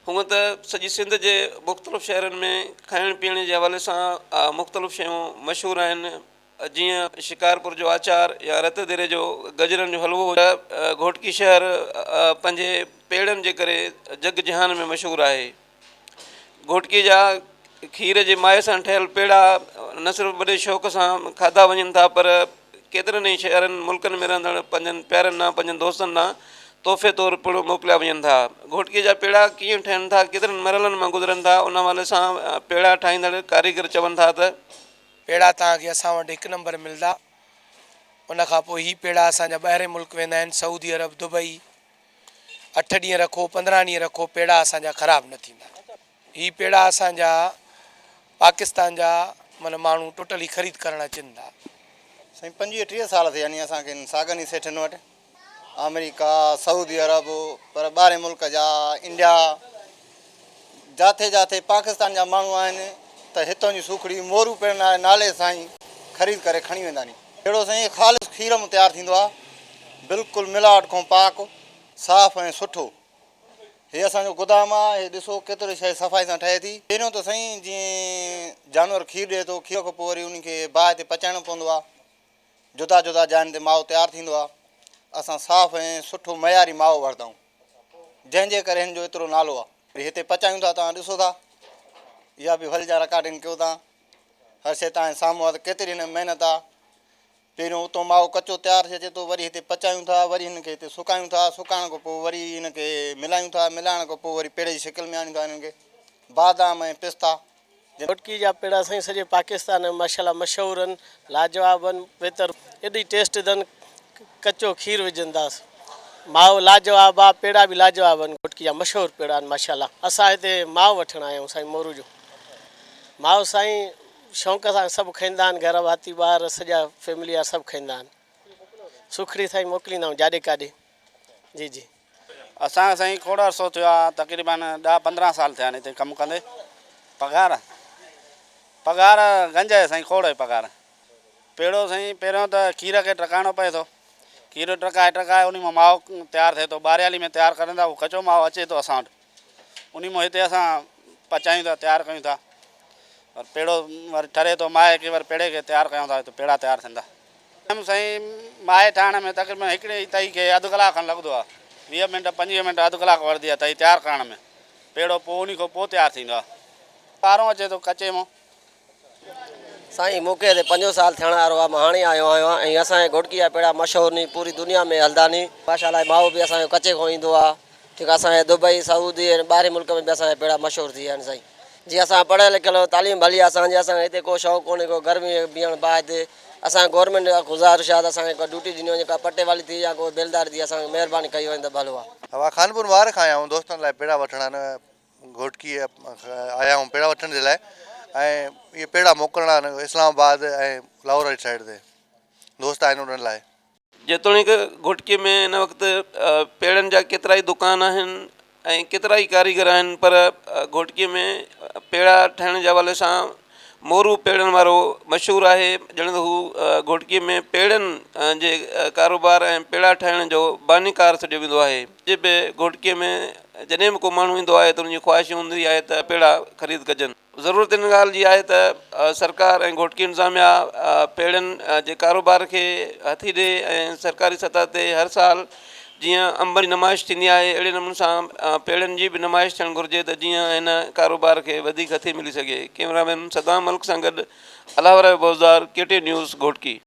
هونء ته سڄي سنڌ جي مختلف شهرن ۾ کائڻ پيئڻ جي حوالي سان مختلف شيون مشهور آهن جيئن شڪارپور جو آچار يا رت ديري جو گجرن جو حلوو ته گهوٽڪي شهر پنهنجي پيڙن جي ڪري جڳ جهان ۾ مشهور آهي. گهوٽڪي جا کير جي مائي سان ٺهيل پيڙا نه صرف وڏي شوق سان کاڌا وڃن ٿا پر ڪيترن ئي شهرن ملڪن ۾ رهندڙ پنهنجن پيارن ڏانهن پنهنجن دوستن ڏانهن تحفي طور پڻ موڪليا وڃن ٿا. گهوٽڪي جا پيڙا ڪيئن ٺهن ٿا ڪيترن مرحلن مان گذرن ٿا ان حوالي سان پيڙا ٺاهيندڙ ڪاريگر چون ٿا ته. پيڙا توهان کي اسان وٽ هڪ نمبر ملدا ان کان پوء هي پيڙا اسان جا ٻاهرين ملڪ ويندا آهن سعودي عرب دبئي اٺ ڏينهن رکو 15 ڏينهن رکو پيڙا اسان جا خراب نه ٿيندا. هي پيڙا اسان جا پاڪستان جا معنيٰ ماڻهو ٽوٽلي خريد ڪرڻ اچن ٿا. سائين 25 30 سال ٿيا ني اسان کي هن ساڳن ئي سيٺن وٽ آمريڪا سعودي عرب پر ٻاهرين ملڪ جا انڊيا جاٿي جاٿي پاڪستان جا ماڻهو آهن ته هتان جي سوکڙي مورو پيڙن واري نالي سان ئي خريد ڪري کڻي ويندا ني. پيڙو سائين خالص کير مان تيار ٿيندو آهي بلڪل ملاوٽ کان پاڪ صاف ۽ سٺو. هي اسان جو گدام آ، هي ڏسو ڪيتري شيء صفائي سان ٺهي ٿي. پهريون ته سائين جيئن جانور کير ڏئي ٿو، کير کان پوء وري ان کي باهه تي پچائڻو پوندو آ. جدا جدا جاين تي مائو تيار ٿيندو آ. اسان صاف ۽ سٺو معياري مائو وٺندا آهيون، جنهن جي ڪري هن جو ايترو نالو آ. وري هتي پچايون ٿا، توهان ڏسو ٿا. اها به ڀلجان رڪارڊنگ ڪيو تان. هر شيء توهان جي سامهون آ ته ڪيتري هن ۾ محنت آ. پهريون اتون مائو ڪچو تيار ٿي اچي ٿو، وري هتي پچايون ٿا، وري هن کي هتي سڪايون ٿا، سڪائڻ کان پوء وري هن کي ملايون ٿا، ملائڻ کان پوء وري پيڙي جي شڪل ۾ آڻيون ٿا هنن کي بادام ۽ پستا. گهوٽڪي جا پيڙا سائين سڄي پاڪستان ۾ ماشاءالله مشهور آهن لاجواب آهن بهتر ايڏي ٽيسٽ اٿن ڪچو کير وجهن ٿا مائو لاجواب آ پيڙا به لاجواب آهن گهوٽڪي جا مشهور پيڙا آهن ماشاءالله اسان هتي مائو وٺڻ آيا آهيون سائين مورو جو مائو سائين شوق سان سڀ کائيندا آهن گهر ڀاتي ٻار سڄا فيملي وارا سڀ کائيندا آهن سوکڙي سائين موڪليندا آهيون جاڏي ڪاڏي جي جي. اسان کي سائين کوڙ عرصو ٿيو آ تقريبن ڏهه 15 سال ٿيا آهن هتي ڪم ڪندي پگهار پگهار گنج آهي سائين کوڙ آهي پگهار پيڙو سائين پهريون ته کير کي ٽڪائڻو پئي ٿو کير ٽڪائي ٽڪائي انهي مان مائو تيار ٿئي ٿو ٻاريالي ۾ تيار ڪرن ٿا اهو ڪچو مائو اچي ٿو اسان وٽ انهي مان هتي اسان پچايون ٿا تيار ڪيون ٿا ور پيڙو وري ٺري ٿو مائي کي وري پيڙي کي تيار ڪيون ٿا هتي پيڙا تيار ٿين ٿا. ٽائيم سائين مائي ٺاهڻ ۾ تقريبن هڪڙي تئي کي اڌ ڪلاڪ کن لڳندو آهي 20 منٽ 25 منٽ اڌ ڪلاڪ وٺندي آهي تئي تيار ڪرڻ ۾ پيڙو پوء انهي کان پوء تيار ٿيندو آهي. ٻارهون اچي ٿو ڪچي مان. سائين مون کي هتي پنجون سال ٿيڻ وارو آهي مان هاڻي آيو آهيان ۽ اسان جي گهوٽڪي جا پيڙا مشهور ني پوري دنيا ۾ هلدا ني. ماشاء الله مائو به اسان جو ڪچي کان ايندو آ ٺيڪ آ اسان جي دبئي سعودي ۽ ٻاهرين ملڪ ۾ به اسان جا پيڙا مشهور ٿي ويا آهن سائين جي اسان پڙهيل لکيل آهيون تعليم ڀلي آ اسان جي اسان کي هتي ڪو شوق ڪونهي ڪو گرمي ۾ بيهڻ باهه تي اسان کي گورنمينٽ کان گذارش آ ته اسان کي ڪا ڊيوٽي ڏني وڃي ڪا پٽيوالي ٿي يا ڪو بيلداري ٿي اسان کي مهرباني ڪئي وڃي ته ڀلو آ. ها خانپور مهار کان آيا آهيون دوستن لاء پيڙا وٺڻ گهوٽڪي آيا آهيون پيڙا وٺڻ جي لاء ۽ اهي پيڙا موڪلڻا آهن اسلام آباد ۽ لاهور واري سائيڊ تي دوست آهن انهن لاء. جيتوڻيڪ گهوٽڪي ۾ هن وقت پيڙن جا ڪيترائي دڪان آهن ۽ ڪيترائي ڪاريگر آهن پر گهوٽڪي ۾ پيڙا ٺاهڻ جي حوالي سان مورو پيڙن وارو مشهور آهي ڄڻ ته هو گهوٽڪي ۾ پيڙن جي ڪاروبار ۽ پيڙا ٺاهڻ جو بانيڪار سڏيو ويندو آهي. اڄ به گهوٽڪي ۾ جڏهن به ڪو ماڻهو ايندو آهي ته ان جي خواهش هوندي آهي ته پيڙا خريد ڪجن. ضرورت ان ڳالهه جي آهي ته سرڪار ۽ گهوٽڪي انتظاميا پيڙن جي ڪاروبار کي هٿي ڏي ۽ سرڪاري سطح تي هر سال جيئن انبن جي نمائش ٿيندي آهي اهڙي نموني سان پيڙن جي به نمائش ٿيڻ گهرجي ته جيئن هن ڪاروبار کي وڌيڪ هٿي ملي سگهي. ڪئميرا مين صدام ملڪ سان گڏ Allah Warayo Bozdar, K T news, Ghotki.